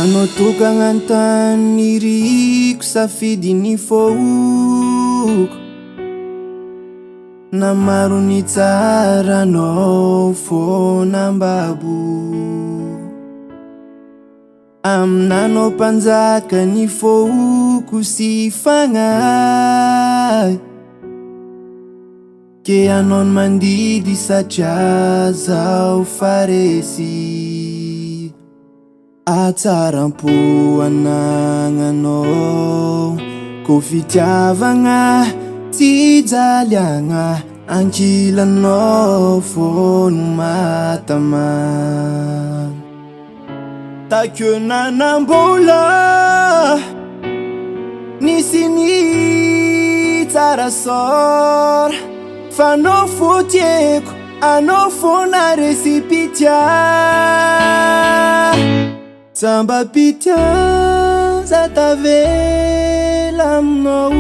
Anao tokagna an-tany niriko safidy ny foko. Na maro ny tsara anao foana mbabo. Aminanao mpanjaka ny foko sy fagnahy. Ke anao no mandidy satria zaho fa resy. Hatsaram-po anagnanao, ko fitiavagna tsy ijaliagna, ankilanao fô no mahatamana. Takeo nanam-bola, nisy ny tsara sort, fa anao fô tiako, anao fô naresy-pitia. Tsamba-pitia za tavela aminao,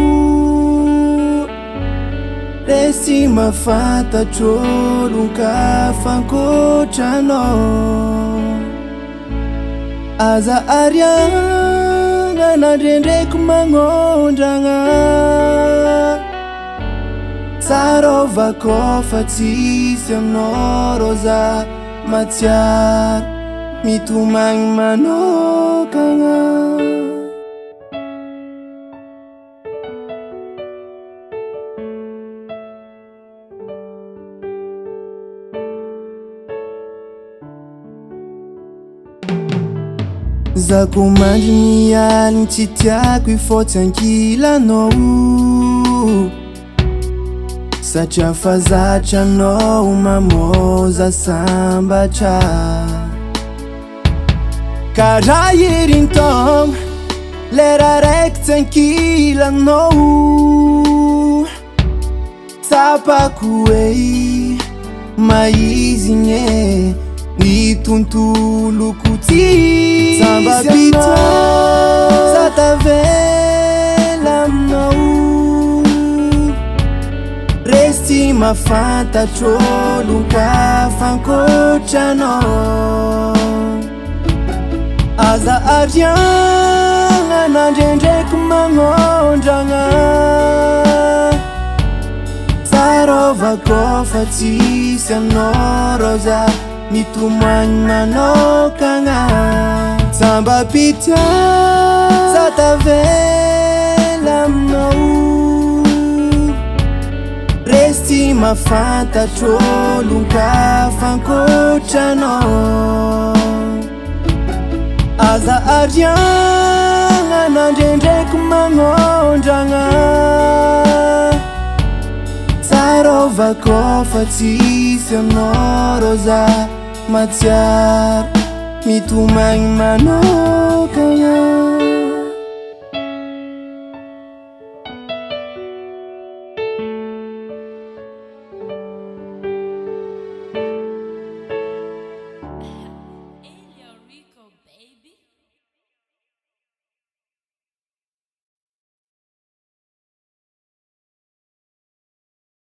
resy mahafantatro olon-kafa ankoatranao. Aza ariagna na ndraindraiky magnondragna, tsarovako fa tsisy aminao rô za matsiaro mitomagny manokagna. Za ko mandry ny aligny tsy tiako hifotsy ankilanao, satria fa zatra anao mamoza sambatra. Karaha herintaogna lera raiky tsy ankilanao, tsapako hoe maizigny e ny tontoloko tsisy anao. Za tavela aminao, resy tsy mahafantatro olon-kafa ankoatranao. Aza ariagna na ndraindraiky magnondragna, tsarovako fa tsisy anao rô za mitomagny manokagna. Tsamba-pitia za tavela aminao, resy tsy mahafantatro olon-kafa ankoatranao. Aza ariagna na ndraindraiky magnondragna, tsarovako fa tsisy anao rô za matsiaro mitomagny manokagna.